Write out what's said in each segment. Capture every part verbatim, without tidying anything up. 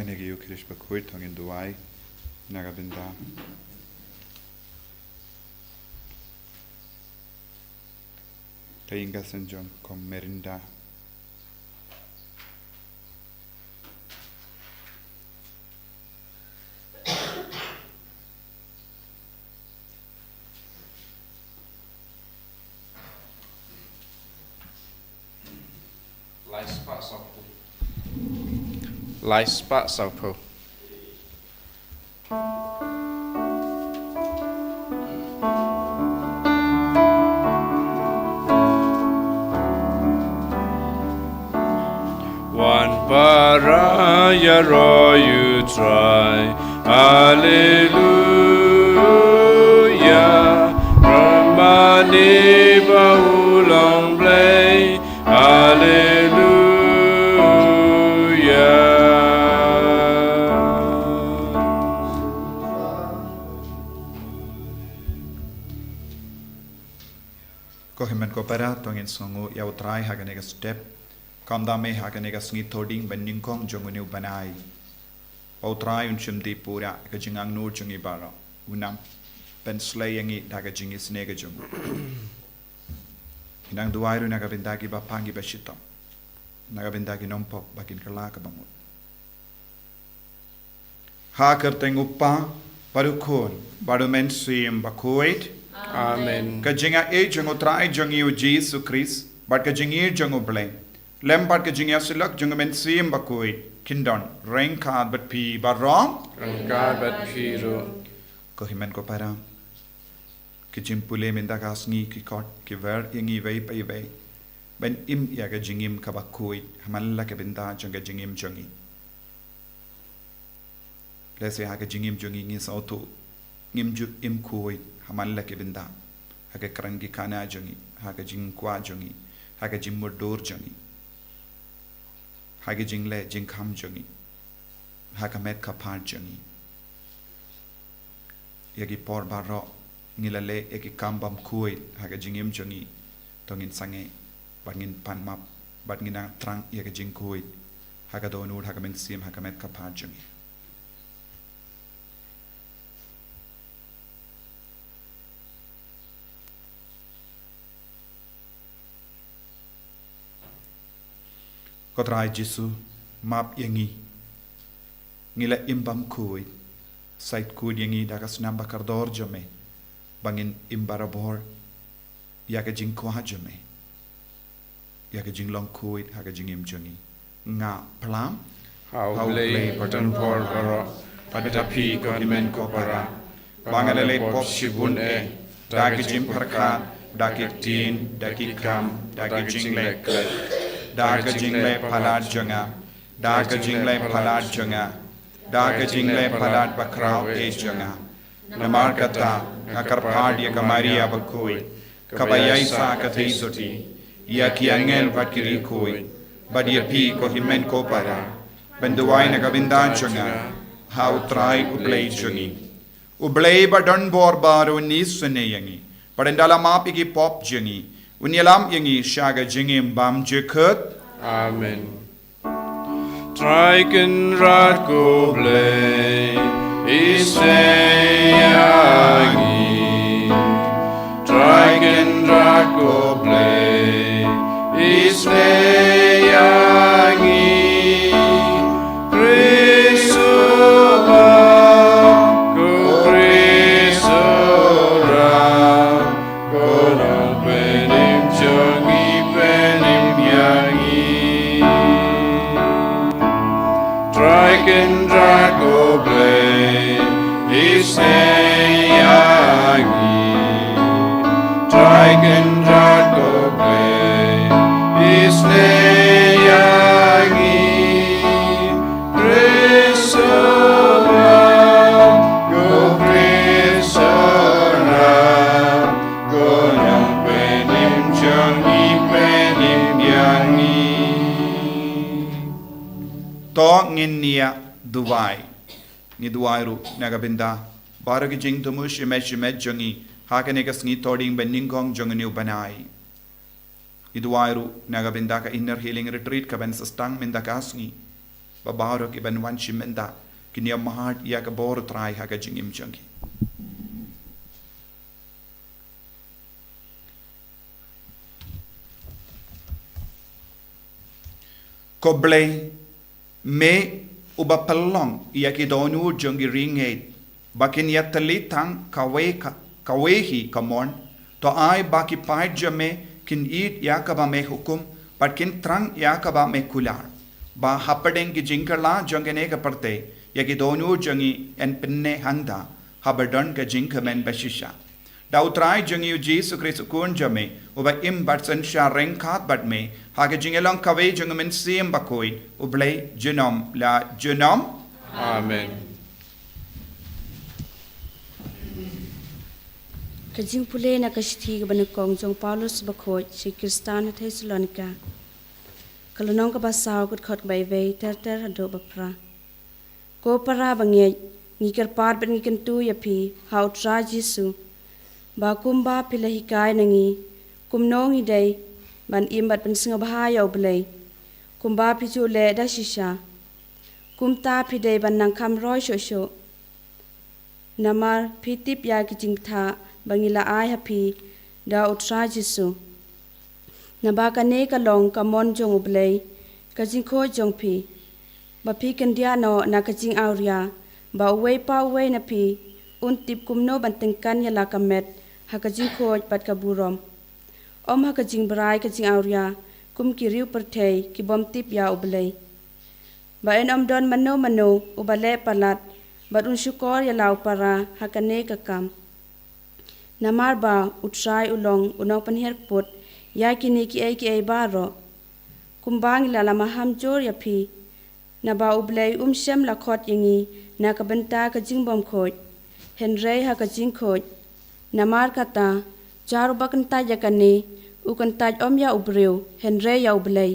Ïa ka Ïukharist bakhuid to ngin duwai na ka bynta ka ïing ka sem jong Khong Merinda. Lai spah sawphew. Lai spah sawphew. Wan para ïaroh ïa U Trai. Haleluya. Rangbah ne ba u long Blei. Haleluya. Ko hynmen ko para, to ngin sngewnguh ïa U Trai ha kane ka step. Kumta me ha kane ka sngi Thohdieng ba nyngkong jong une u bnai. Ba U Trai un shim dih pura ka jingangnud jong ngi baroh. Un ym pynsleh ïa ngi da ka jingisynei ka jong u. Ngi nang duwai ruh na ka bynta kiba pang kiba shitom, na ka bynta ki nongpop ba kin kylla ka bamut. Ha ka kyrteng U Kpa, bad U Khun, bad U Mynsiem Bakhuid. Amen. Ka jingaiei jong U Trai jong ngi U Jisu Khrist, bad ka jingïeit jong U Blei, lem bad ka jingïasyllok jong U Mynsiem Bakhuid, kin don ryngkat bad phi baroh. Ryngkat bad phi ruh. Ko hynmen ko para, ki jingpule mynta ka sngi ki khot ki wer ïa ngi iwei pa iwei ban im ïa ka jingim kaba khuid ha man la ka bynta jong ka jingim jong ngi. Lehse ha ka jingim jong ngi ngi sngewthuh ngim ju im khuid ha man la ka bynta, ha ka kren ki khana jong ngi, ha ka jingkwah jong ngi, ha ka jingmutdur jong ngi, ha ka jingleh jingkham jong ngi, ha ka met ka phad jong ngi. Ïa ki por baroh ngi la leh ïa ki kam bymkhuid ha ka jingim jong ngi, to ngin sangeh bad ngin pan map bad ngin nang thrang ïa ka jingkhuid ha ka dohnud, ha ka mynsiem, ha ka met ka phad jong ngi. Ko Trai Jisu, map ïa ngi. Ngi la im bymkhuid. Sa ïeit khuid ïa ngi da ka snam ba kordor jong me, ba ngin im barabor ïa ka jingkwah jong me, ïa ka jinglong khuid ha ka jingim jong ngi. Nga phla ha U Blei badonbor baroh, bad ha phi ko hynmen ko para, ba nga la leh pop shibun eh, da ka jingpyrkhat, da ka ktien, da ki kam, da ka jingleh khleh, da ka jingleh palat jong nga, da ka jingleh palat jong nga, da ka jingleh palat bakhraw eh jong nga. Namar kata nga kyrpad ïa ka Maria bakhuid, kaba ïaisah ka theisotti, ïa ki angel bad ki riewkhuid, bad ïa phi ko hynmen ko para, ban duwai na ka bynta jong nga ha U Trai U Blei jong ngi. U Blei badonbor baroh un isynei ïa ngi, bad ynda la map ïa ki pop jong ngi, un ïalam ïa ngi sha ka jingim bymjukut. Amen. Trai Kynrad ko Blei, isynei ïa ngi. Trai Kynrad ko Blei, isynei ïa ngi. Khrist u wan, ko Khrist u wan, ko Nongpynim jong ngi, pynim ïa ngi. Trai Kynrad ko Blei, isynei ïa ngi. Trai Kynrad ko Blei, isynei ïa ngi. Khrist u wan, ko Khrist u wan, ko Nongpynim jong ngi, pynim ïa ngi. To ngin ïa duwai. Ngi duwai ruh na ka bynta baroh ki jingthmu shimet shimet jong ngi ha kane ka sngi Thohdieng ba nyngkong jong une u bnai. Ngi duwai ruh na ka bynta ka Inner Healing Retreat kaban sa sdang mynta ka sngi. ba baroh kiban wan shi mynta kin ïa mad ïa ka bor U Trai ha ka jingim jong ki. Ko Blei, me uba pynlong ïa ki dohnud jong ki ri ngeit ba kin ïa tylli tang kawei ka, kawei hi ka mon, to ai ba ki paid jong me kin ïeit ïa kaba me hukum bad kin thrang ïa kaba me kular, ba hapdeng ki jingkylla jong kane ka pyrthei ïa ki dohnud jong ngi yn pynneh hangta haba don ka jingkmen ba shisha. Da U Trai jong ngi U Jisu Khrist U Khun jong me, uba im bad synshar ryngkat bad me ha ka jingïalong kawei jong U Mynsiem Bakhuid, U Blei junom la junom. Amen. Ka jingpule na ka shithi kaba nyngkong jong Paulus Bakhuid sha ki Khristan ha Thessalonika, ka lynnong kaba saw, ka dkhot kaba iwei ter ter haduh ba phra. Ko para bangeit, ngi kyrpad bad ngi kyntu ïa phi ha U Trai Jisu, ba kumba phi la hikai na ngi kumno ngi dei ban im bad pynsngewbha ïa U Blei, kumba phi ju leh da shisha, kumta phi dei ban nang kham roi shuh shuh. Namar phi tip ïa ki jingbthah ba ngi la ai ha phi da U Trai Jisu. Naba kane ka long ka mon jong U Blei, ka jingkhuid jong phi, ba phi khyndiat noh na ka jingawria, ba uwei pa uwei na phi un tip kumno ban tyngkan ïa la ka met ha ka jingkhuid bad ka burom. Ym ha ka jingbrai ka jingawria kum ki riew pyrthei ki bym tip ïa U Blei, ba yn ym don mano mano uba leh palat bad un shukor ïa la u para ha kane ka kam. Namar ba U Trai u long u nongpynhiar kput ïa kine kiei kiei baroh. Kumba ngi la la maham jur ïa phi, naba U Blei um shym la khot ïa ngi na ka bynta ka jingbymkhuid, hynrei ha ka jingkhuid. Namar kata, jar uba kyntait ïa kane, u kyntait ym ïa u briew, hynrei ïa U Blei,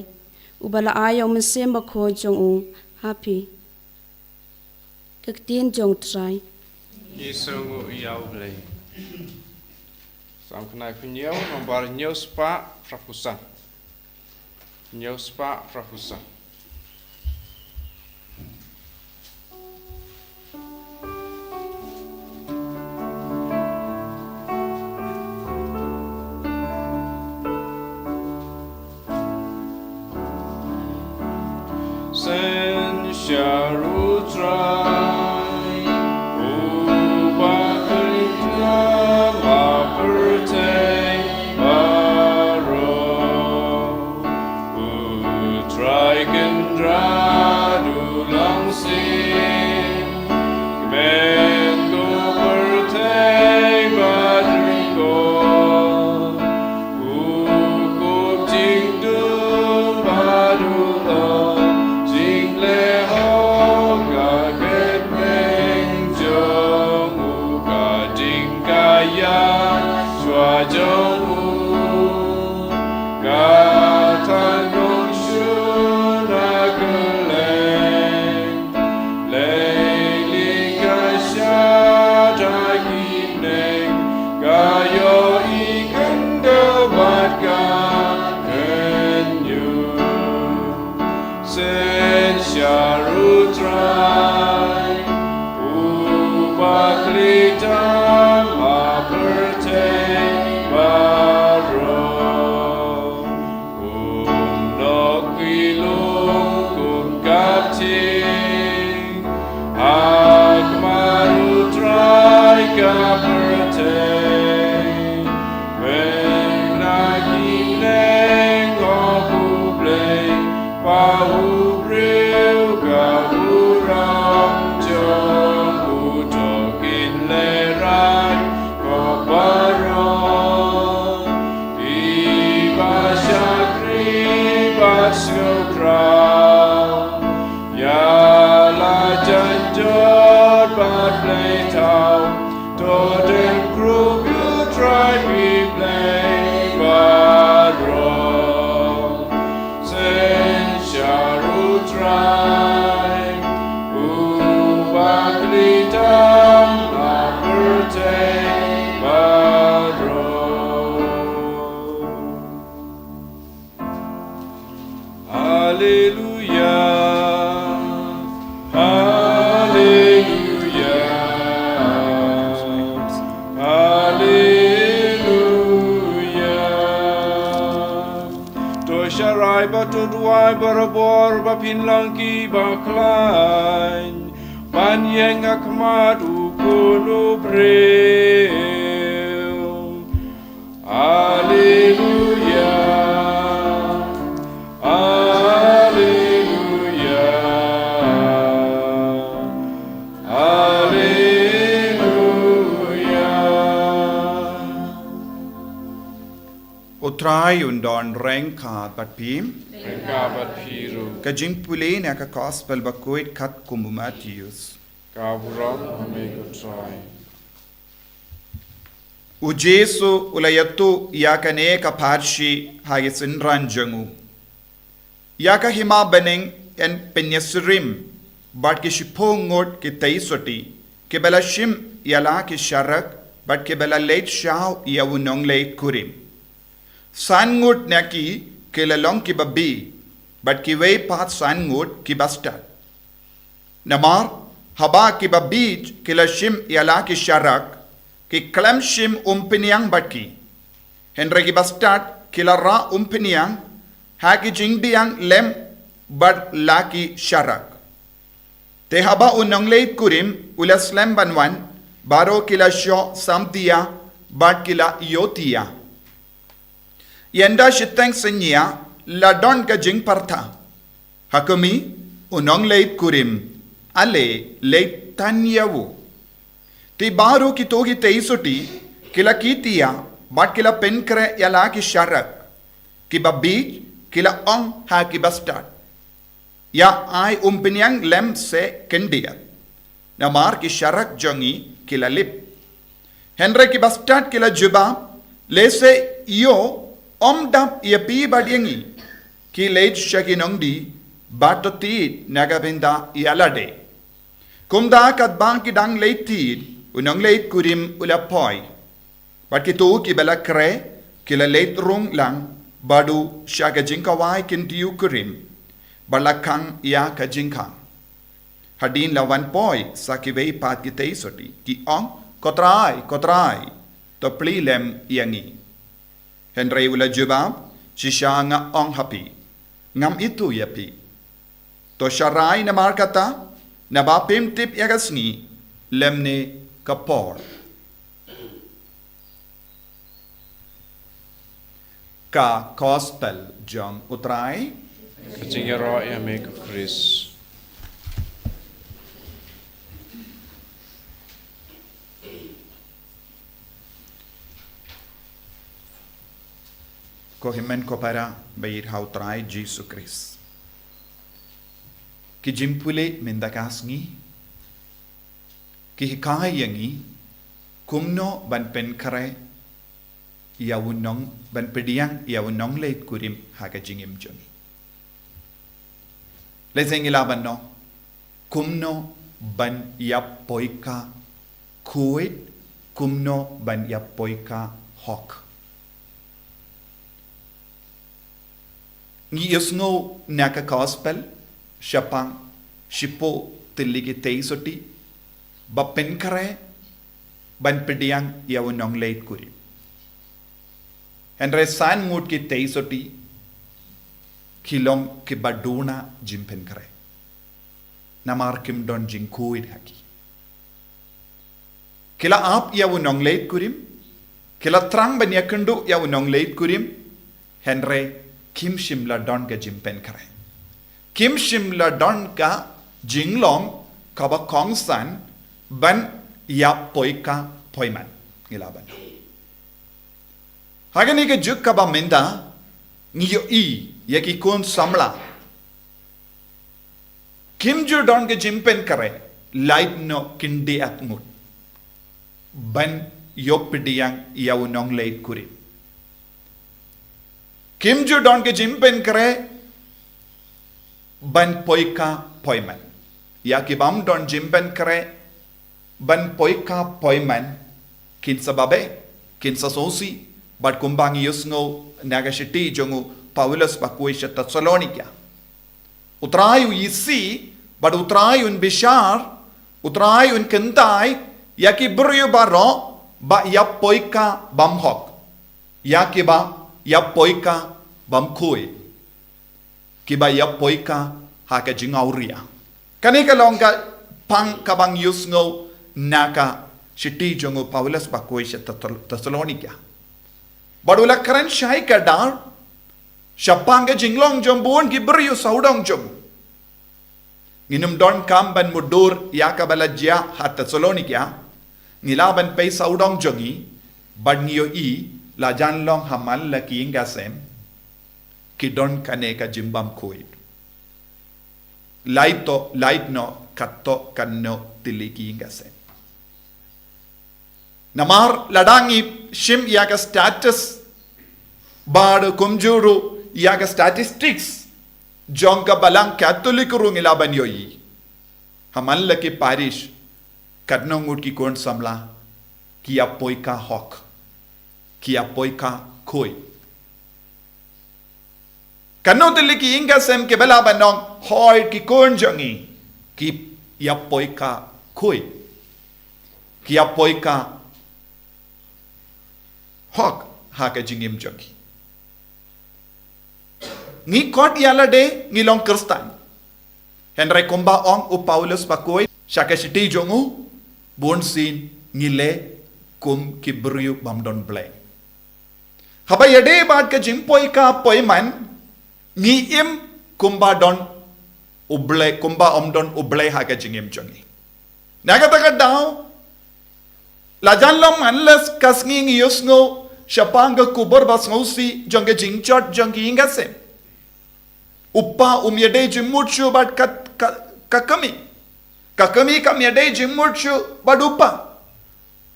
uba la ai ïa U Mynsiem Bakhuid jong u ha phi. Ka ktien jong U Trai. Ngi sngewnguh ïa U Blei. Sam Khynnah Hynñiew, nombar hynñiew spah phra phew san. Hynñiew spah phra phew san. Synshar U Trai, uba khlem la pyrthei baroh. U Trai Kynrad u long sien, kmen ko pyrthei bad ri ko. U kup jingdum bad u long jingleh ha ka kyrteng jong u, ka jingkyrkhu shuwa jong u. Ka thngan shun ha kylleng, lei lei ka shad ha ki bneng, ka ïohi khyndew bad ka khynñiuh. Synshar U Trai, uba khlem la pyrthei baroh. Kum nok ki lung kum ka phting, ha khmat U Trai ka pyrthei. Bad na ki bneng hok U Blei, ba u briew ka burom jong u, to kin Ba to duwai barabor ba phin long ki ba khlaiñ ban ïeng ha khmat u khun u briew. Alleluia. Alleluia. Alleluia. U Trai un don ryngkat bad phi. Ryngkat bad phi ruh. Ka jingpule na ka Gospel bakhuid katkum u Mathaios. Ka burom ha me ko Trai. U Jisu u la ïathuh ïa kane ka pharshi ha ki synran jong u. Ïa ka hima bneng yn pynïasyriem bad ki shiphew ngut ki tei soti kiba la shim ïa la ki sharak bad kiba la leit shaw ïa u nongleit kurim. San ngut na ki ki la long kiba bieit bad kiwei pat san ngut kiba stad. Namar haba kiba bieit ki la shim ïa la ki sharak, ki khlem shim umphniang bad ki. Hynrei kiba stad ki la rah umphniang ha ki jingbiang lem bad la ki sharak. Te haba u nongleit kurim u la slem ban wan, baroh ki la shoh samtia bad ki la ïohtïa. Ynda shiteng synñia la don ka jingpyrta. Ha kumne, u nongleit kurim, ale leit tan ïa u. Te baroh kito ki tei soti ki la kit ïa bad ki la pynkhreh ïa la ki sharak. Kiba bieit ki la ong ha kiba stad, ïa ai umphniang lem seh khyndiat. Namar ki sharak jong ngi ki la lip. Hynrei kiba stad ki la jubab, lehse ïoh ym dap ïa phi bad ïa ngi. Ki leit sha ki nongdie bad to thied na ka bynta ïa lade. Kumta katba ki dang leit thied, u nongleit kurim u la poi. Bad kito kiba la khreh ki la leit rung lang bad u sha ka jingkhawai kynthei u kurim bad la khang ïa ka jingkhang. Hadien la wan poi sa kiwei pat ki tei soti, ki ong, ko Trai, ko Trai, to plie lem ïa ngi. Hynrei u la jubab, shisha nga ong ha phi, ngam ithuh ïa phi. To sharai namar kata, naba phim tip ïa ka sngi lymne ka por. Ka Gospel jong u Trai. Ka jingïaroh ïa me ko Khrist. Ko hynmen ko para ba ïeit ha u Trai Jisu Khrist. Ki jingpule mynta ka sngi ki hikai ïa ngi kumno ban pynkhreh ïa u nong, ban pdiang ïa u nongleit kurim ha ka jingim jong ngi. Lehse ngi lah ban ong kumno ban ïap poika khuid, kumno ban ïap poika hok. Ngi ïohsngew na ka Gospel shaphang shiphew tylli ki tei soti ba pynkhreh ban pdiang ïa u nongleit kurim. Hynrei san ngut ki tei soti ki long kiba duna jingpynkhreh. Namar kim don jingkhuid ha ki. Ki la ap ïa u nongleit kurim, ki la thrang ban ïakynduh ïa u nongleit kurim, hynrei kim shym la don ka jingpynkhreh. Kim shym la don ka jinglong kaba kongsan ban ïap poika poiman. Ngi lah ban. Ha kane ka juk kaba mynta ngi ïohi ïa ki khun samla. Kim ju don ka jingpynkhreh lait noh khyndiat ngut ban ïoh pdiang ïa u nongleit kurim. Kim ju don ka jingpynkhreh ban poika poiman. Ïa ki bym don jingpynkhreh ban poika poiman kin sa babe, kin sa sngewsih, bad kumba ngi ïohsngew na ka shithi jong u Paulus bakhuid sha Thessalonika. U Trai u isih, bad u Trai un bishar, u Trai un kyntait ïa ki briew baroh ba ïap poika bymhok, ïa kiba ïap poika bymkhuid. Kiba ïa poika ha ka jingawria. Kane ka long ka pang kaba ngi ïohsngew na ka shithi jong u Paulus bakhuid sha Thessal-, Thessalonika. Bad u la kren shai kdar shaphang ka jinglong jong bun ki briew sawdong jong u. Ngin ym donkam ban mutdur ïa kaba la jia ha Thessalonika. Ngi lah ban peit sawdong jong ngi, bad ngi ïohi, la jan long ha man la ki ïing ka sem, ki don kane ka jingbymkhuid. Lait to, lait noh, katto katno tylli ki ïing ka sem. Namar lada ngi shim ïa ka status, bad kumjuh ruh ïa ka statistics jong ka Balang Katholik ruh ngi lah ban ïohi, ha man la ki parish, katno ngut ki khun samla ki ïa poika hok, ki ïa poika khuid. Katno tylli ki ïing ka sem kiba lah ban ong, hooid, ki khun jong ngi ki ïa poika khuid, ki ïa poika hok ha ka jingim jong ki. Ngi khot ïa lade ngi long Khristan. Hynrei kumba ong u Paulus bakhuid sha ka shithi jong u, bunsien ngi leh kum ki briew bym don Blei. Haba ïadei bad ka jingpoika poiman, ngi im kumba don U Blei, kumba ym don U Blei ha ka jingim jong ngi. Na kata ka daw, la jan long man la ka sngi ngi ïohsngew shaphang ka khubor ba sngewsih jong ka jingjot jong ki ïing ka sem. U pa um ïadei jingmut shuh bad ka, ka, ka kmie. Ka kmie kam ïadei jingmut shuh bad u pa.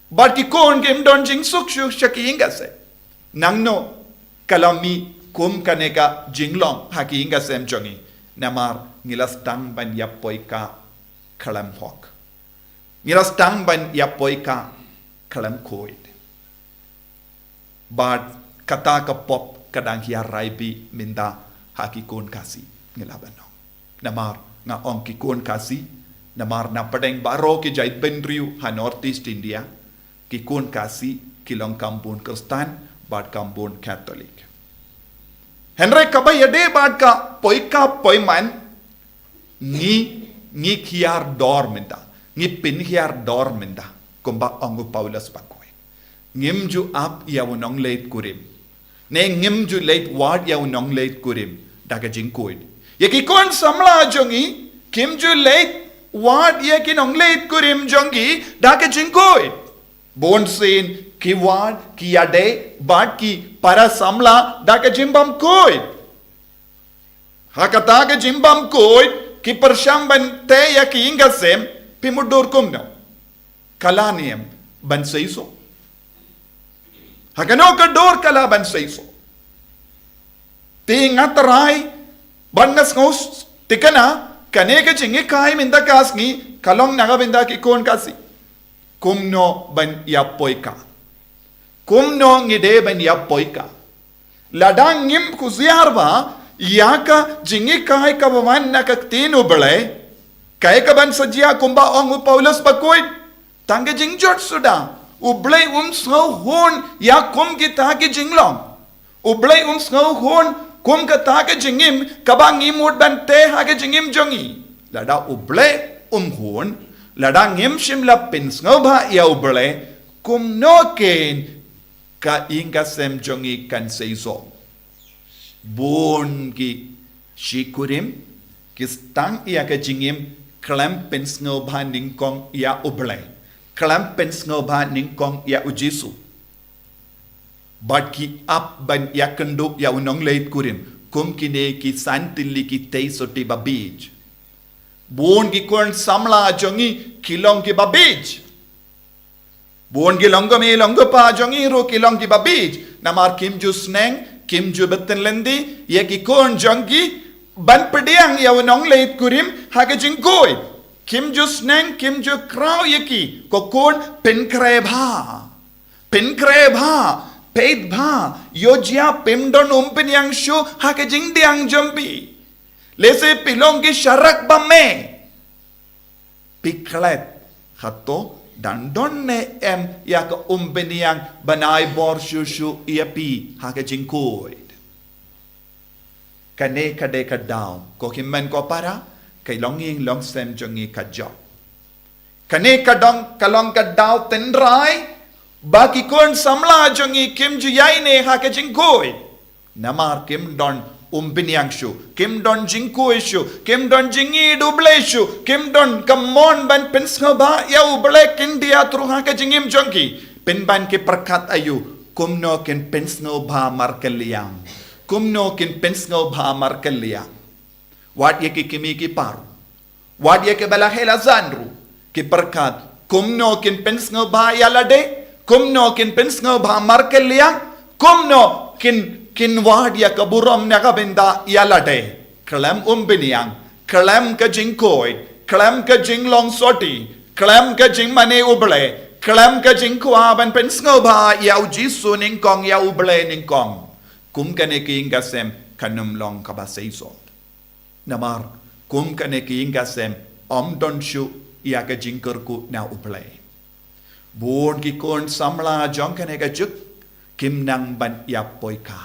Bad ki khun kim don jingsuk shuh sha ki ïing ka sem. Nangno ka la mih kum kane ka jinglong ha ki ïing ka sem jong ngi? Namar ngi la sdang ban ïa poika khlem hok. Ngi la sdang ban ïa poika khlem khuid. Bad kata ka pop ka dang hiar rai bha mynta ha ki khun Khasi, ngi lah ban ong. Namar nga ong ki khun Khasi, namar na pdeng baroh ki jaitbynriew ha North East India, ki khun Khasi ki long kham bun Khristan bad kham bun Katholik. Hynrei kaba ïadei bad ka poika poiman, ngi, ngi hiar dor mynta, ngi pynhiar dor mynta, kumba ong u Paulus bakhuid. Ngim ju ap ïa u nongleit kurim, ne ngim ju leit wad ïa u nongleit kurim da ka jingkhuid. Ïa ki khun samla jong ngi kim ju leit wad ïa ki nongleit kurim jong ki da ka jingkhuid. Bunsien ki wad, ki ïadei bad ki para samla da ka jingbymkhuid. Ha kata ka jingbymkhuid, ki pyrshang ban teh ïa ki ïing ka sem, phi mutdur kumno? Ka la niam ban seisoh. Ha kano ka dur ka la ban seisoh? Te nga trai ban nga sngew thikna, kane ka jinghikai mynta ka sngi ka long na ka bynta ki khun Khasi. Kumno ban ïa poika? Kumno ngi dei ban ïa poika? Lada ngim khusiar bha ïa ka jinghikai kaba wan na ka ktien U Blei, kaei kaban sa jia? Kumba ong u Paulus bakhuid, tang ka jingjot suda. U Blei um sngewhun ïa kum kita ki jinglong. U Blei um sngewhun kum kata ka jingim kaba ngi mut ban teh ha ka jingim jong ngi. Lada U Blei um hun, lada ngim shym la pynsngewbha ïa U Blei, kumno kein ka ïing ka sem jong ngi kan seisoh? Bun ki shi kurim ki sdang ïa ka jingim khlem pynsngewbha nyngkong ïa U Blei, khlem pynsngewbha nyngkong ïa U Jisu. Bad ki ap ban ïakynduh ïa u nongleit kurim kum kine ki san tylli ki tei sotti ba bieit. Bun ki khun samla jong ngi ki long kiba bieit. Bun ki longkmie longkpa jong ngi ruh ki long kiba bieit. Namar kim ju sneng, kim ju bteng lynti ïa ki khun jong ki ban pdiang ïa u nongleit kurim ha ka jingkhuid. Kim ju sneng, kim ju khraw ïa ki, ko khun, pynkhreh bha. Pynkhreh bha, peit bha, ïoh jia phim don umpynïeng shuh ha ka jingpdiang jong phi. Lehse phi long ki sharak ba mih. Phi klet, hato dang don ne em ïa ka umpynïeng ban ai bor shuh shuh ïa phi ha ka jingkhuid? Kane ka dei ka daw, ko hynmen ko para, ka longïing longsem jong ngi ka jop. Kane ka dong, ka long ka daw tynrai, ba ki khun samla jong ngi kim ju ïaineh ha ka jingkhuid. Namar kim don umbniang shuh, kim don jingkhuid shuh, kim don jingïeit U Blei shuh, kim don ka mon ban pynsngewbha ïa U Blei khyndiat ruh ha ka jingim jong ki. Pynban ki pyrkhat aïu, kumno kin pynsngewbha markylliang. Kumno kin pynsngewbha markylliang. Wat ïa ki kmie ki para, wat ïa kiba la heh la jan ruh, ki pyrkhat, kumno kin pynsngewbha ïa lade, kumno kin pynsngewbha markylliang, kumno kin, kin wad ïa ka burom na ka bynta ïa lade. Khlem umbniang, khlem ka jingkhuid, khlem ka jinglong sotti, khlem ka jingmane U Blei, khlem ka jingkwah ban pynsngewbha ïa U Jisu nyngkong, ïa U Blei nyngkong. Kum kane ka ïing ka sem kan ym long kaba seisoh. Namar kum kane ka ïing ka sem ym don shuh ïa ka jingkyrkhu na U Blei. Bun ki khun samla jong kane ka juk kim nang ban ïa poikha.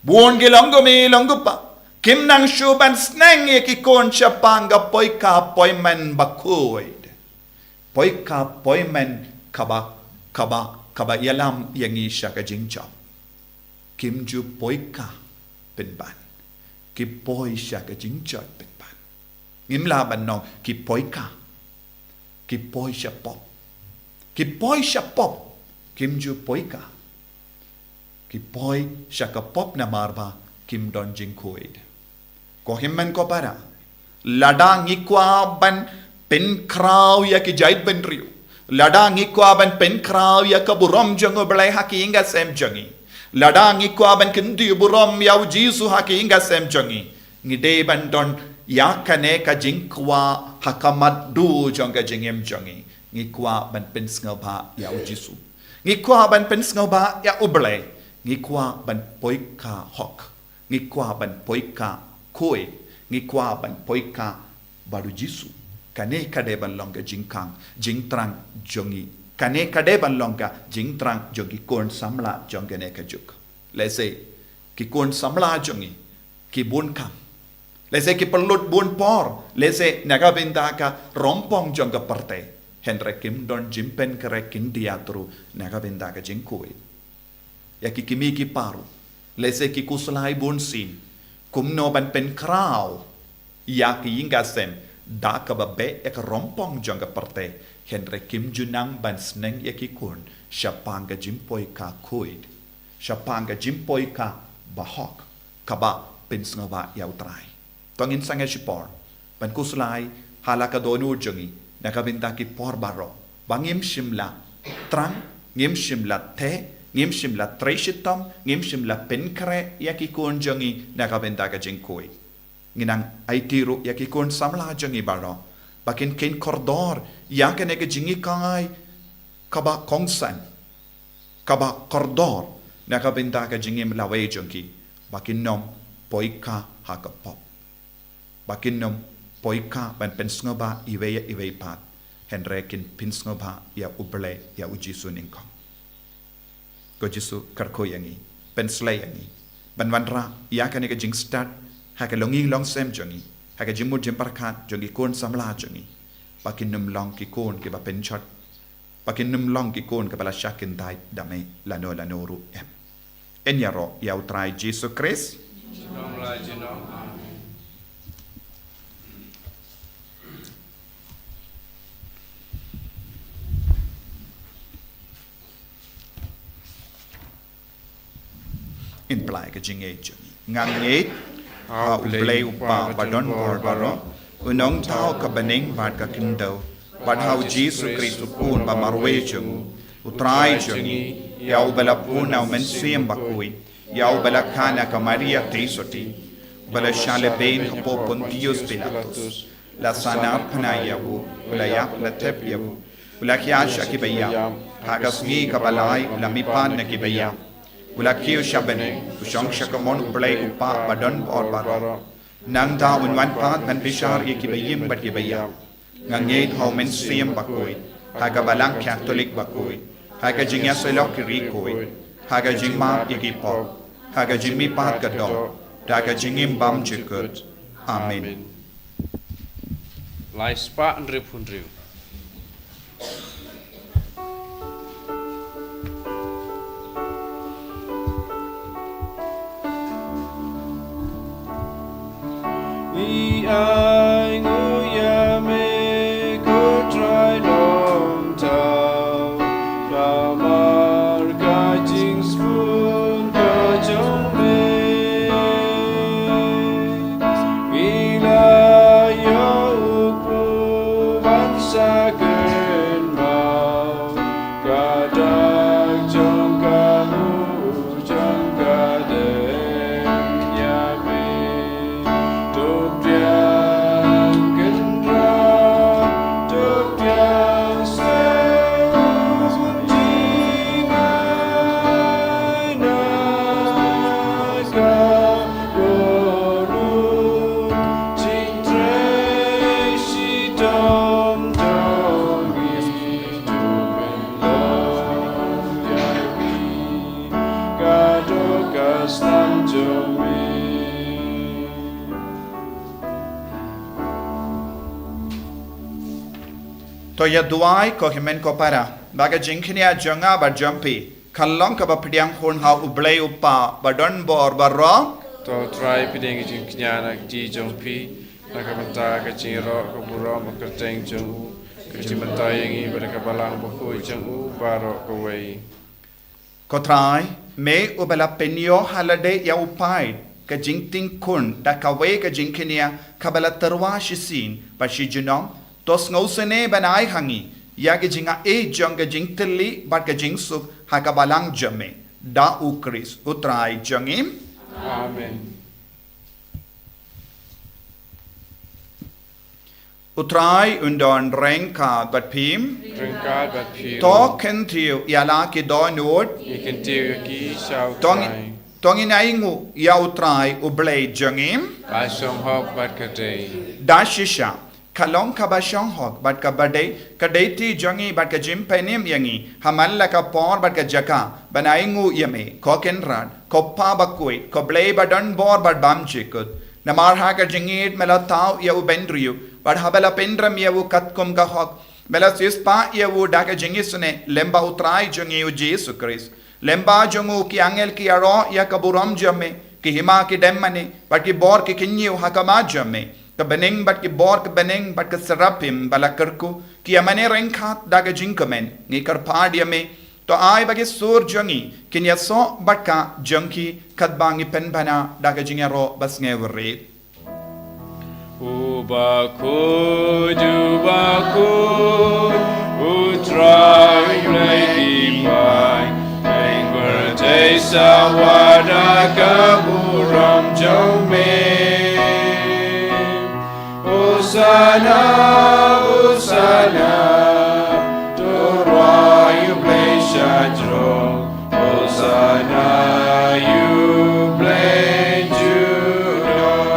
Bun ki longkmie longkpa kim nang shuh ban sneng ïa ki khun shaphang ka poikha poimen bakhuid. Poikha poimen kaba, kaba, kaba ïalam ïa ngi sha ka jingjop. Kim ju poikha pynban. Ki poi sha ka jingjop pynban. Ngim lah ban ong ki poikha. Ki poi sha pop. Ki poi sha pop. Kim ju poikha. Ki poi sha ka pop namar ba kim don jingkhuid. Ko hynmen ko para, lada ngi kwah ban pynkhraw ïa ki jaitbynriew, lada ngi kwah ban pynkhraw ïa ka burom jong U Blei ha ka ïing ka sem jong ngi, lada ngi kwah ban kyntiew burom ïa U Jisu ha ka ïing ka sem jong ngi, ngi dei ban don ïa kane ka jingkwah ha ka mat dur jong ka jingim jong ngi. Ngi kwah ban pynsngewbha ïa U Jisu. Ngi kwah ban pynsngewbha ïa U Blei. Ngi kwah ban poikha hok. Ngi kwah ban poikha khuid. Ngi kwah ban poikha bad U Jisu. Kane ka dei ban long ka jingkhang, jingthrang jong ngi. Kane ka dei ban long ka jingthrang jong ki khun samla jong kane ka juk. Lehse ki khun samla jong ngi ki bun kam. Lehse ki pynlut bun por, lehse na ka bynta ka rympong jong ka pyrthei. Hynrei kim don jingpynkhreh khyndiat ruh na ka bynta ka jingkhuid. Ïa ki kmie ki para ruh, lehse ki khuslai bunsien kumno ban pynkhraw ïa ka ïing ka sem da kaba beh ïa ka rympong jong ka pyrthei. Hynrei kim ju nang ban sneng ïa ki khun shaphang ka jingpoikha khuid, shaphang ka jingpoikha bahok, kaba pynsngewbha ïa U Trai. To ngin sangeh shipor ban khuslai ha la ka dohnud jong ngi na ka bynta ki por baroh, ba ngim shym la thrang, ngim shym la theh, ngim shym la trei shitom, ngim shym la pynkhreh ïa ki khun jong ngi na ka bynta ka jingkhuid. Ngin nang aiti ruh ïa ki khun samla jong ngi baroh ba kin kheiñ kordor ïa kane ka jinghikai kaba kongsan, kaba kordor na ka bynta ka jingim lawei jong ki, ba kin nym poikha ha ka pop, ba kin nym poikha ban pynsngewbha iwei ïa iwei pat, hynrei kin pynsngewbha ïa U Blei, ïa U Jisu nyngkong. Ko Jisu, kyrkhu ïa ngi, pynshlei ïa ngi ban wanrah ïa kane ka jingstad ha ka longïing longsem jong ngi, ha ka jingmut jingpyrkhat jong ki khun samla jong ngi, ba kin nym long ki khun kiba pynjot, ba kin nym long ki khun kiba la shah kyntait da me lano lano ruh em. Yn ïaroh ïa U Trai Jisu Khrist. Amen. Ngin plie ka jingngeit jong ngi. Nga ngeit ha U Blei U Kpa ba don bor baroh, U Nongthaw ka bneng bad ka khyndew, bad ha U Jisu Khrist U Khun ba marwei jong U, U Trai jong ngi, ïa uba la bun na U Mynsiem Bakhuid, ïa uba la kha na ka Maria Theisotti, uba la shah lehbeiñ hapoh Pontius Pilatus, la sahnarphna ïa u, u la ïap, la thep ïa u, u la khia sha ki baïap, ha ka sngi kaba lai u la mihpat na ki baïap, u la kiew sha bneng, u shong sha kamon U Blei U Kpa ba don bor baroh. Nangta un wan pat ban bishar ïa ki baïm bad ki baïap. Nga ngeit ha U Mynsiem Bakhuid, ha ka Balang Katholik bakhuid, ha ka jingïasyllok ki riewkhuid, ha ka jingmap ïa ki pop, ha ka jingmihpat ka doh, da ka jingim bymjukut. Amen. Lai spah hynriew phew hynriew. Ngi ainguh ïa me ko Trai Longthaw, namar ka jingsbun ka jong me. Ngi la ïoh u pyrshah kynmaw, ka dak jong ka nguh jong ka dei ïa me. To pdiang kynrad, to pdiang sngewthuh, jingai na ka dohnud, jingtrei shitom jong ngi. To ïa duwai ko hynmen ko para, ba ka jingkñia jong nga bad jong phi kan long kaba pdiang hun ha U Blei U Kpa ba don bor baroh. To Trai, pdiang ka jingkñia na ka kti jong phi, na ka bynta ka jingïaroh ka burom ba kyrteng jong u, ka jingmyntoi ïa ngi bad ka Balang Bakhuid jong u baroh kawei. Ko Trai, me uba la pynïoh ha lade ïa u paid ka jingtieng khun da kawei ka jingkñia kaba la tyrwa shisien bad shi junom, to sngewsynei ban ai ha ngi ïa ka jingaiei jong ka jingtylli bad ka jingsuk ha ka Balang jong me, da U Khrist U Trai jong ngi. Amen. U Trai un don ryngkat bad phi. Ryngkat bad phi. To kyntiew ïa la ki dohnud. Ngi kyntiew ïa ki sha U Trai. To ngin ainguh ïa U Trai U Blei jong ngi. Ka shong hok bad ka dei. Da shisha, ka long kaba shong hok bad kaba dei ka dei kti jong ngi bad ka jingpynim ïa ngi ha man la ka por bad ka jaka ban ainguh ïa me, ko Kynrad, ko Kpa Bakhuid, ko Blei ba don bor bad bymjukut. Namar ha ka jingïeit me la thaw ïa u bynriew, bad haba la pynrem ïa u katkum ka hok, me la siewspah ïa u da ka jingisynei lem bad U Trai jong ngi U Jisu Khrist. Lem bad jong u ki angel ki ïaroh ïa ka burom jong me, ki hima ki dem mane bad ki bor ki kyñiew ha khmat jong me. Ka bneng bad ki bor ka bneng bad ka serafim ba la kyrkhu ki ïa mane ryngkat da ka jingkmen. Ngi kyrpad ïa me, to ai ba ki sur jong ngi kin ïasoh bad ka jong ki katba ngi pynbna da ka jingïaroh ba sngewrit. U Bakhuid, U Bakhuid, U Trai Blei Thymmai, ïing pyrthei sawa da ka burom jong me. Hosana, Hosana, to rwai ïa U Blei shajrong. Hosana ïa U Blei junom.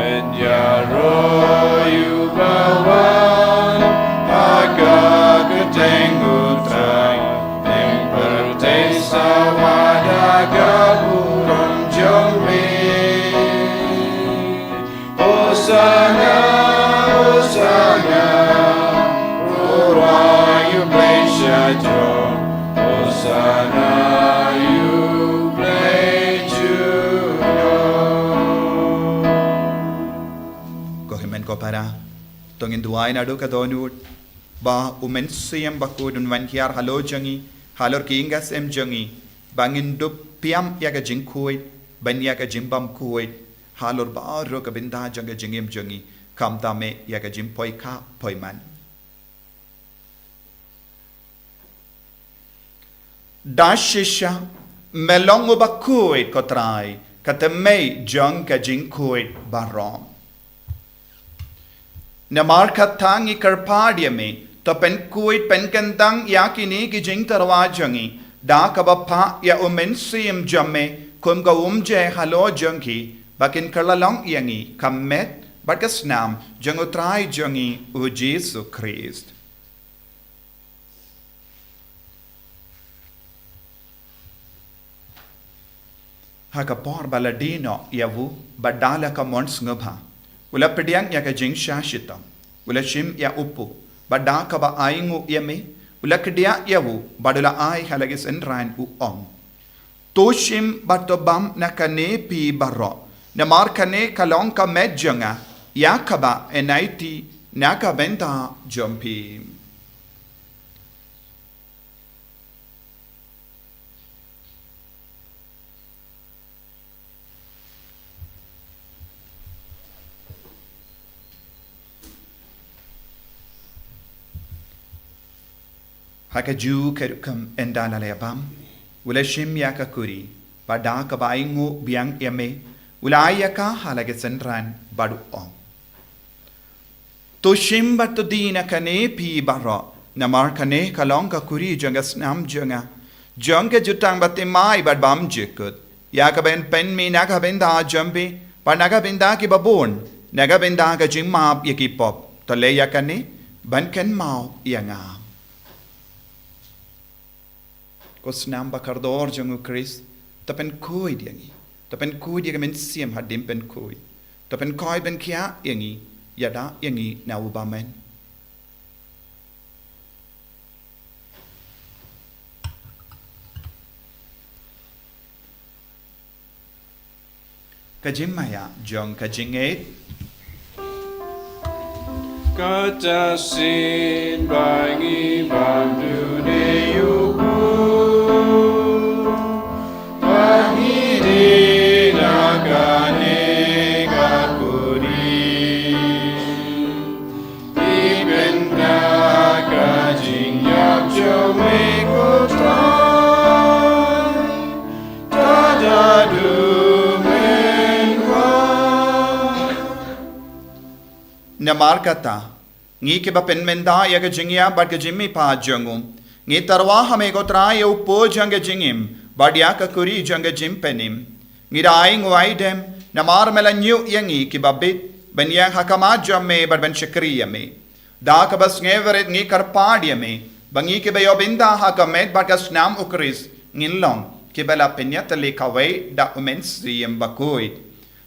Yn ïaroh ïa uba wan ha ka kyrteng U Trai. Ïing pyrthei sawa da ka burom jong me. Hosana, Hosana, to rwai ïa U Blei shajrong. Hosana ïa U Blei junom. Ko hynmen ko para, to ngin duwai naduh ka dohnud, ba U Mynsiem Bakhuid un wan hiar halor jong ngi, halor ki ïing ki sem jong ngi, ba ngin dup pdiang ïa ka jingkhuid, ban ïa ka jingbymkhuid halor baroh ka bynta jong ka jingim jong ngi, khamtam eh ïa ka jingpoi kha poi man. Da shisha, me long uba khuid ko Trai, ka thymmei jong ka jingkhuid baroh. Namar kata ngi kyrpad ïa me, to pynkhuid pynkyntang ïa kine ki jingtyrwa jong ngi, da kaba phah ïa U Mynsiem jong me kum ka umjai halor jong ki, ba kin kylla long ïa ngi ka met bad ka snam jong U Trai jong ngi U Jisu Khrist. Ha ka por ba la die noh ïa u, bad da la ka mon sngewbha, u la pdiang ïa ka jingshah shitom, u la shim ïa u puh, bad da kaba ainguh ïa me, u la kdiah ïa u, bad u la ai ha la ki synran, u ong: To shim bad to bam na kane phi baroh, namar kane ka long ka met jong nga, ïa kaba yn aiti na ka bynta jong phi. Ha ka ju ka rukom ynda la la bam, u la shim ïa ka kuri, bad da kaba ainguh biang ïa me, u la ai ïa ka ha la ki synran, bad u ong: To shim bad to die na kane phi baroh, namar kane ka long ka kuri jong ka snam jong nga, jong ka jutang bathymmai bad bymjukut, ïa kaba yn pynmih na ka bynta jong phi, bad na ka bynta kiba bun, na ka bynta ka jingmap ïa ki pop. To leh ïa kane ban kynmaw ïa nga. Ko snam ba kordor jong U Khrist, to pynkhuid ïa ngi, to pynkhuid ïa ka mynsiem hadien pynkhuid, to pynkhuid pynkhiah ïa ngi, ïada ïa ngi na u bymman. Ka jingmaïa jong ka jingngeit. Kata shisien ba ngi bam dune ïa u, ba ngi die na kane ka kuri, dei na ka jingïap jong me ko Trai, ta da duh mynta. Namar kata, ngi kiba pynmynta ïa ka jingïap bad ka jingmihpat jong u, ngi tyrwa ha me ko Trai ïa u puh jong ka jingim, bad ïa ka kuri jong ka jingpynim. Ngi da ainguh aidem, namar me la ñiuh ïa ngi kiba bit, ban ïeng ha khmat jong me bad ban shakri ïa me. Da kaba sngewrit ngi kyrpad ïa me, ba ngi kiba ïoh bynta ha ka met bad ka snam U Khrist, ngin long kiba la pynïatylli kawei da U Mynsiem Bakhuid.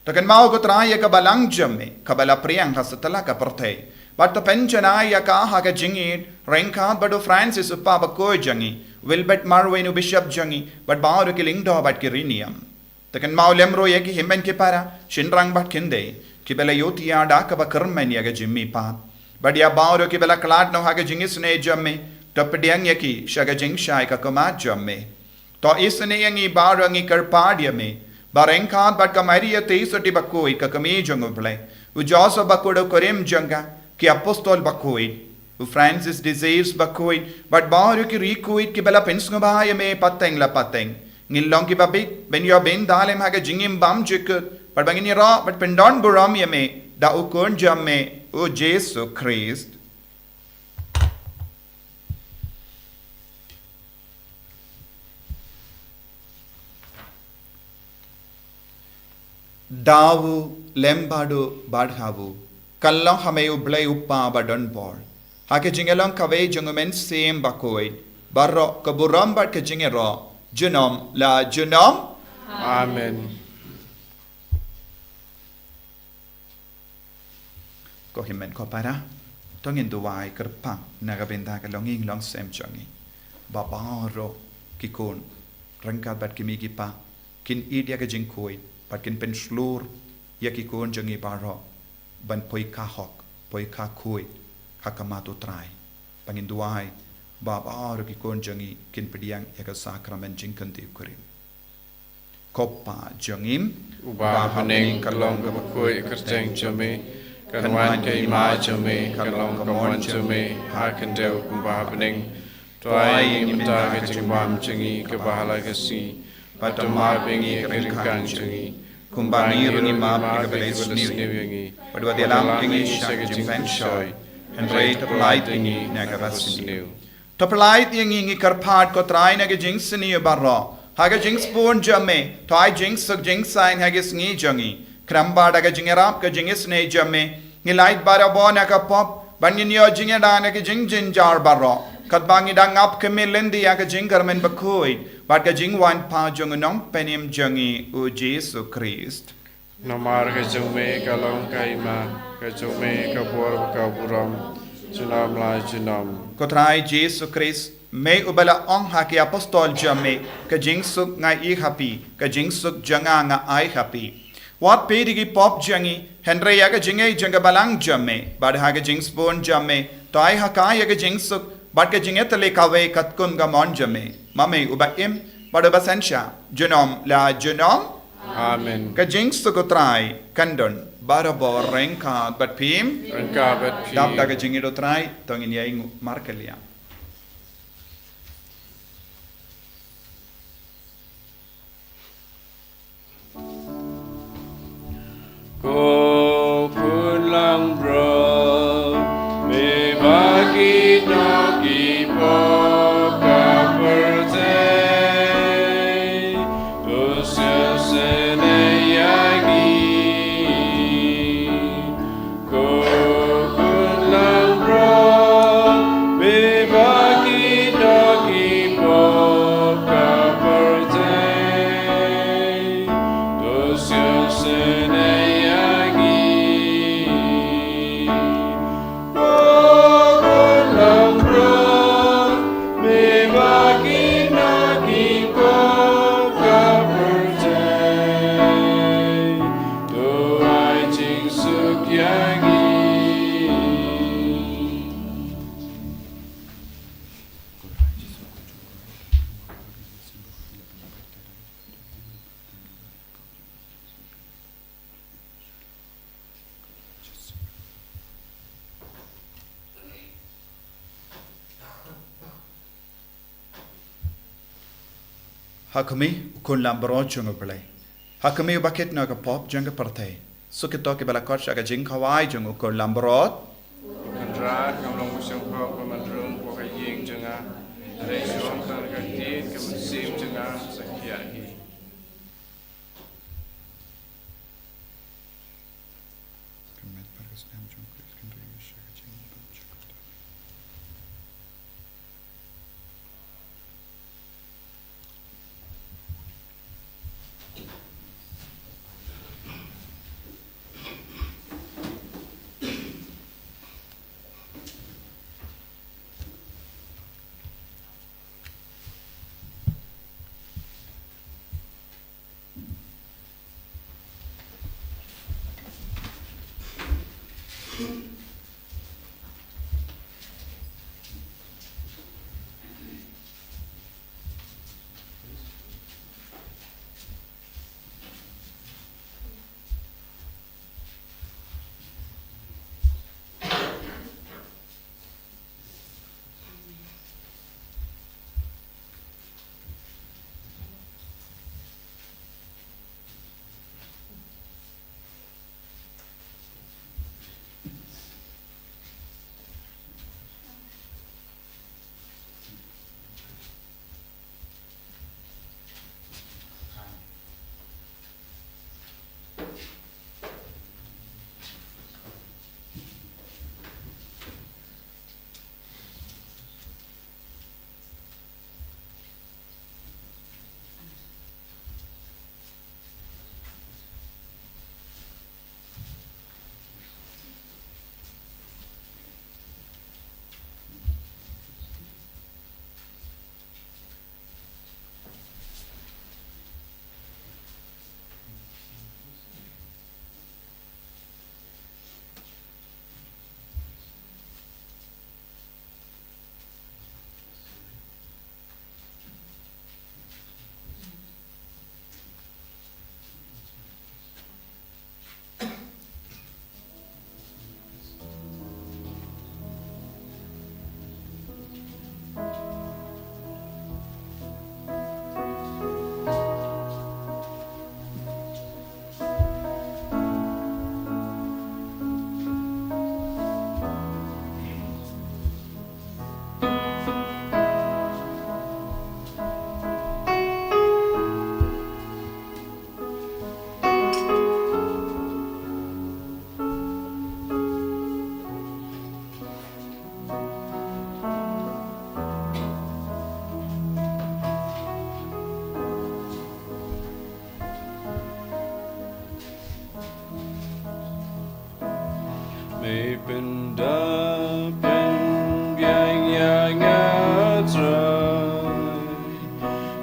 To kynmaw ko Trai ïa ka balang jong me, kaba la phriang ha satlak ka pyrthei, bad to pynjanai ïa ka ha ka jingïeit, ryngkat bad u Francis u Papa bakhuid jong ngi, Wilbert Marwin u Bishop jong ngi, bad baroh ki lyngdoh bad ki riewniam. To kynmaw lem ruh ïa ki hynmen ki para, shynrang bad khyndiat, kiba la ïohthiah da kaba kyrmen ïa ka jingmihpat, bad ïa baroh kiba la khlad noh ha ka jingisynei jong me, to pdiang ïa ki sha ka jingshai ka khmat jong me. To isynei ïa ngi baroh, ngi kyrpad ïa me, ba ryngkat bad ka Maria Theisotti bakhuid ka kmie jong U Blei, u Joseph bakhuid u kurim jong ka, ki apostol bakhuid, u Francis de Sales bakhuid, bad baroh ki riewkhuid kiba la pynsngewbha ïa me pateng la pateng, ngin long kiba bit ban ïoh bynta lem ha ka jingim bymjukut, bad ba ngin ïaroh bad pyndonburom ïa me da u Khun jong me, u Jisu Khrist. Da u lem bad u bad ha u, kan long ha me U Blei U Kpa badonbor, ha ka jingïalong kawei jong U Mynsiem Bakhuid, baroh ka burom bad ka jingïaroh, junom la junom. Amen. Ko hynmen ko para, to ngin duwai kyrpang na ka bynta ka longïing longsem jong ngi, ba baroh ki khun, ryngkat bad ki kmie ki kpa, kin ïeit ïa ka jingkhuid, bad kin pynshlur ïa ki khun jong ngi baroh ban poi ka hok, poi ka khuid ha khmat U Trai. Ba ngin duwai ba baroh ki khun jong ngi kin pdiang ïa ka sakramen jingkyntiew kurim. Ko Pa jong ngi, uba ha bneng, ka long kaba khuid ka kyrteng jong me, kan wan ka hima jong me, kan long ka mon jong me ha khyndew kumba ha bneng. To ai ïa ngi mynta ka jingbam jong ngi kaba ha la ka sngi, bad to map ïa ngi ha ka ryngkang jong ngi, kumba ngi ruh ngi map ïa kiba la isniew ïa ngi, bad wat ïalam ïa ngi sha ka jingpynshoi, hynrei to pyllait ïa ngi na kaba sniew. To pyllait ïa ngi, ngi kyrpad ko Trai, na ka jingsniew baroh, ha ka jingsbun jong me, to ai jingsuk jingsaiñ ha ki sngi jong ngi, khnang ba da ka jingïarap ka jingisynei jong me, ngin lait barabor na ka pop, bad ngin ïoh jingïada na ki jingjynjar baroh, Katba ngi dang ap khmih lynti ïa ka jingkyrmen bakhuid bad ka jingwan pat jong u Nongpynim jong ngi u Jisu Khrist. Namar ka jong me ka long ka hima, ka jong me ka bor bad ka burom, junom la junom. Ko Trai Jisu Khrist, me uba la ong ha ki apostol jong me, ka jingsuk nga ai ha phi, ka jingsuk jong nga nga ai ha phi. Wat peit ïa ki pop jong ngi, hynrei ïa ka jingngeit jong ka balang jong me, bad ha ka jingsbun jong me, to ai ha ka ïa ka jingsuk, bad ka jingïatylli kawei katkum ka mon jong me. Ma me uba im, bad uba synshar, junom la junom. Amen. Ka jingsuk u Trai kan don barabor ryngkat bad phi. Ryngkat bad phi. Dap da ka jingïeit u Trai, to ngin ïainguh markylliang. Ko khun langbrot, me ba ki nongkynpop ka pyrthei, to sngewsynei ïa ngi. Ko khun langbrot, me ba ki nongkynpop ka pyrthei, to sngewsynei ïa ngi. Ko khun langbrot, me ba ki nongkynpop ka pyrthei, to ai jingsuk ïa ngi. Ha khmih u khun langbrot jong u Blei. Ha khmih uba kit na ka pop jong ka pyrthei. Suk ïa kito kiba la khot sha ka jingkhawai jong u khun langbrot. Kynrad, ngam long ba shong pop ka man rung hapoh ka ïing jong nga. Hynrei shu ong tang ka ktien ka mynsiem jong nga sa khia hi. Pynda pynbiang ïa nga Trai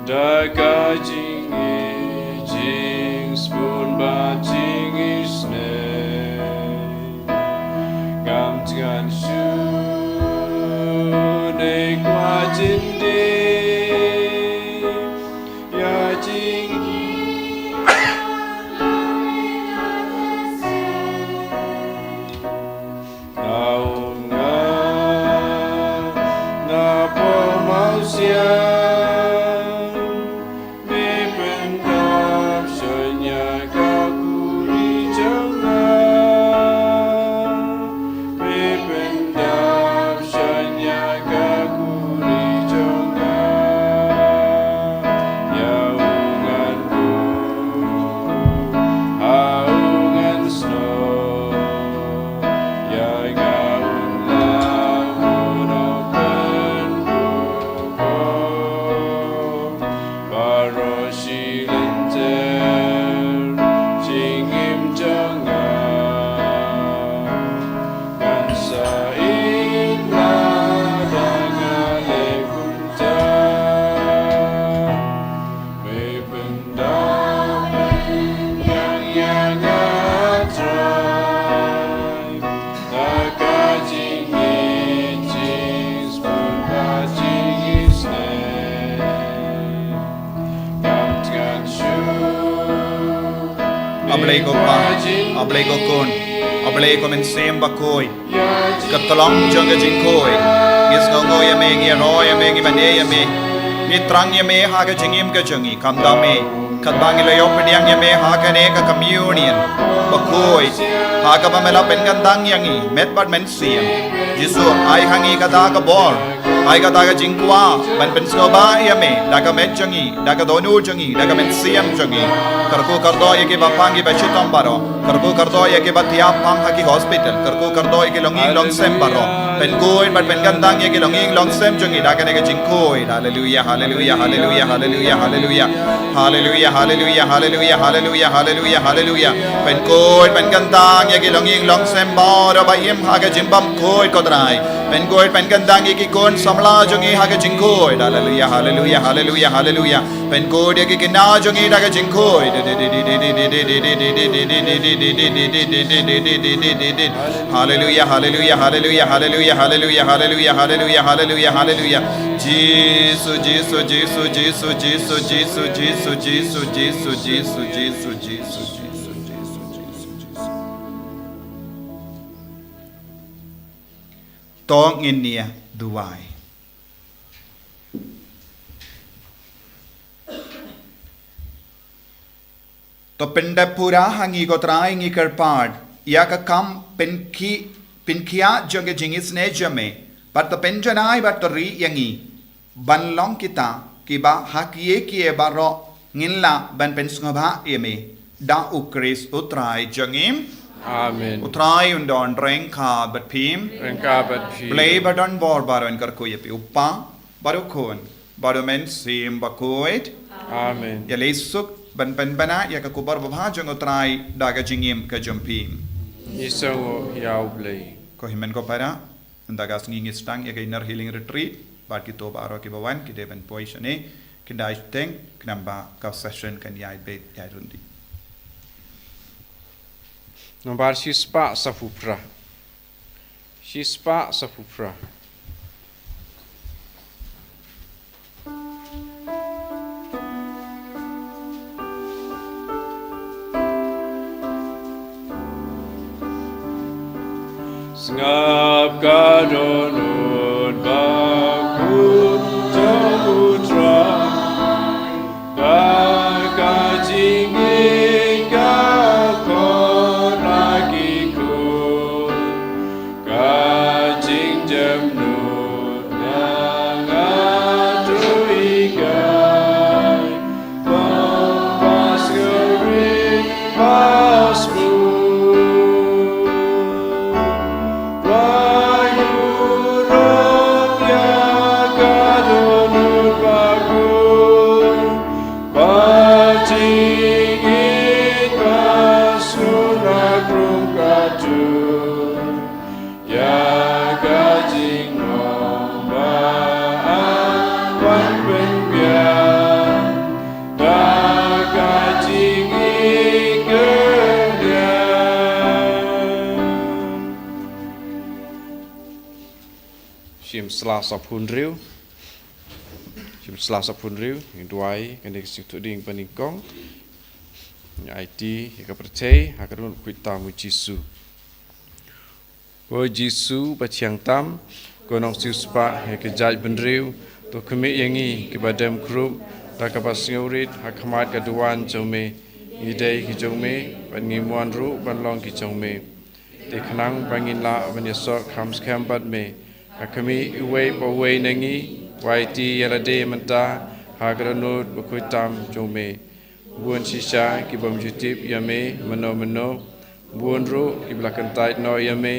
da ka jingïeit jingsbun bad jingisynei. Ngam tngan shuh ne kwah jin dei ïa jingïeit. Nga ong nga, nga pom aw siang, me pyndap shon ïa ka khuri jong nga, me pyndap shon ïa ka khuri jong nga. Ïa u ngan buh, ha u ngan snoh, ïa nga un lah u nongpynbuh. Baroh shi lynter jingim jong nga, ngan sa ïeit lada nga leh kumta. Me pynda pynbiang ïa nga Trai da ka jingïeit jingsbun bad jingisynei. Ngam tngan shuh. A Blei ko Pa, A Blei ko Khun, A Blei ko Mynsiem Bakhuid. Ka tlong jong ka jingkhuid. Ngi sngewnguh ïa me, ngi ïaroh ïa me, ngi mane ïa me. Ngi thrang ïa me ha ka jingim ka jong ngi, khamtam me. Katba ngi la ïoh pdiang ïa me ha kane ka communion bakhuid, ha kaba me la pynkyntang ïa ngi met bad mynsiem. Jisu, ai ha ngi kata ka bor, ai kata ka jingkwah ban pynsngewbha ïa me da ka met jong ngi, da ka dohnud jong ngi, da ka mynsiem jong ngi. Kyrkhu kyrdoh ïa kiba pang kiba shitom baroh. Kyrkhu kyrdoh ïa kiba thiah pang ha ki hospital. Kyrkhu kyrdoh ïa ki longïing longsem baroh. Pynkhuid bad pynkyntang ïa ki longïing longsem jong ngi da kane ka jingkhuid. Haleluia, haleluia, haleluia, haleluia, haleluia. Haleluia, haleluia, haleluia, haleluia, haleluia, haleluia. Pynkhuid pynkyntang ïa ki longïing longsem baroh ba im ha ka jingbymkhuid, ko Trai. Pynkhuid pynkyntang ïa ki khun samla jong ngi ha ka jingkhuid. Haleluia, haleluia, haleluia, haleluia. Pynkhuid ïa ki kynja jong ngi da ka jingkhuid. Haleluia, haleluia, haleluia, haleluia, haleluia, haleluia, haleluia, haleluia, haleluia. Jisu, Jisu, Jisu. To ngin ïa duwai. To pyndep pura ha ngi, ko Trai, ngi kyrpad, ïa ka kam pynki-, pynkhiah jong ka jingisynei jong me. Bad to pynjanai bad to ri ïa ngi ban long kita kiba ha kiei kiei baroh ngin lah ban pynsngewbha ïa me. Da U Khrist U Trai jong ngi. Amen. U Trai un don ryngkat bad phi. Ryngkat bad phi. Blei ba don bor baroh un kyrkhu ïa phi, U Kpa, bad U Khun, bad U Mynsiem Bakhuid. Amen. Ïaleh suk ban pynbna ïa ka khubor babha jong U Trai da ka jingim ka jong phi. Ngi sngewnguh ïa U Blei. Ko hynmen ko para, ynda ka sngi ngi sdang ïa ka Inner Healing Retreat, bad kito baroh kiba wan ki dei ban poi shane, kynda shiteng, khnang ba ka session kan ïai beit ïai rung dih. Nombar shispah saphew phra. Shispah saphew phra. Sngap ka dohnud bakhuid jong U Trai, ba ka jingïeit ka khot na ki khun, ka jingjem nud na nga to hikai. Sla sa phun riu. Sim sla sa phun riu. Ing duai kane ka sing tu ding paning kong. Ing aiti ïa ka pyrthei ha ka run kuit tam u Jisu. Ko Jisu ba thiang tam, ko nong siu spah ïa ka jaid bynriew, to khmih ïa ngi kiba dem khrup da kaba sngewrit ha khmat ka duwan jong me. Ngi dei ki jong me, bad ngi mon ruh ban long ki jong me. Te khnang ba ngin lah ban ïasoh kham skhem bad me, ha khmih uwei pa uwei na ngi, wai ti ïa lade mynta ha ka dohnud ba khuid tam jong me. Bun shisha ki bym ju tip ïa me mynno mynno, bun ruh ki ba la kyntait noh ïa me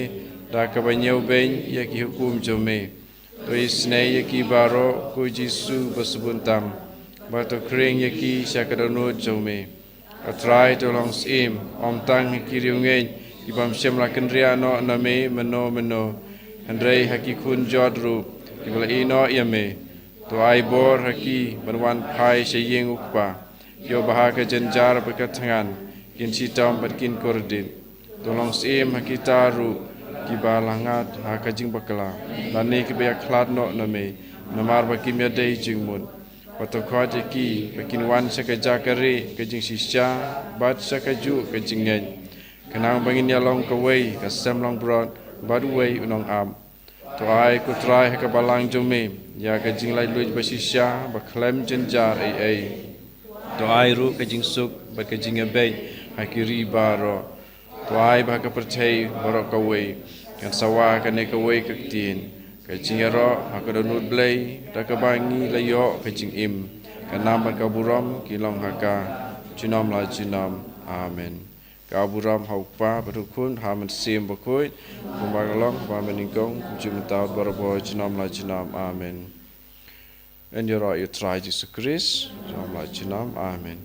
da kaba ñiewbeiñ ïa ki hukum jong me. To isynei ïa ki baroh, ko Jisu ba sbun tam, bad to khring ïa ki sha ka dohnud jong me. Ko Trai, to long syiem, ym tang ha ki riewngeit ki bym shym la kynriah noh na me mynno mynno, hynrei ha ki khun jot ruh ki ba la ïehnoh ïa me. To ai bor ha ki ban wan phai sha ïing u Kpa, ïoh ba ha ka jynjar bad ka thngan kin shitom bad kin kordit. To long syiem ha kita ruh ki ba la ngat ha ka jingbakla, lane ki ba ïakhlad noh na me namar ba kim ïadei jingmut. Bad to khot ïa ki ba kin wan sha ka jaka rieh ka jingshisha bad sha kajuh ka jingngeit, khnang ba ngin ïa long kawei ka sem langbrot bad uwei u nongap. To ai, ko Trai, ha ka balang jong me ïa ka jinglaitluid ba shisha ba khlem jynjar ei ei. To ai ruh ka jingsuk bad ka jingïabeit ha ki ri baroh. To ai ba ha ka pyrthei baroh kawei kan sawa kane kawei ka ktien, ka jingïaroh ha ka dohnud Blei, da kaba ngi la ïoh ka jingim, ka nam bad ka burom ki long ha ka junom la junom. Amen. Ka burom ha u Kpa bad u Khun, ha Mynsiem Bakhuid, kumba ka long ha ba mynnyngkong, kumjuh mynta, barabor, junom la junom. Amen. Yn ïaroh ïa u Trai Jisu Khrist junom la junom. Amen.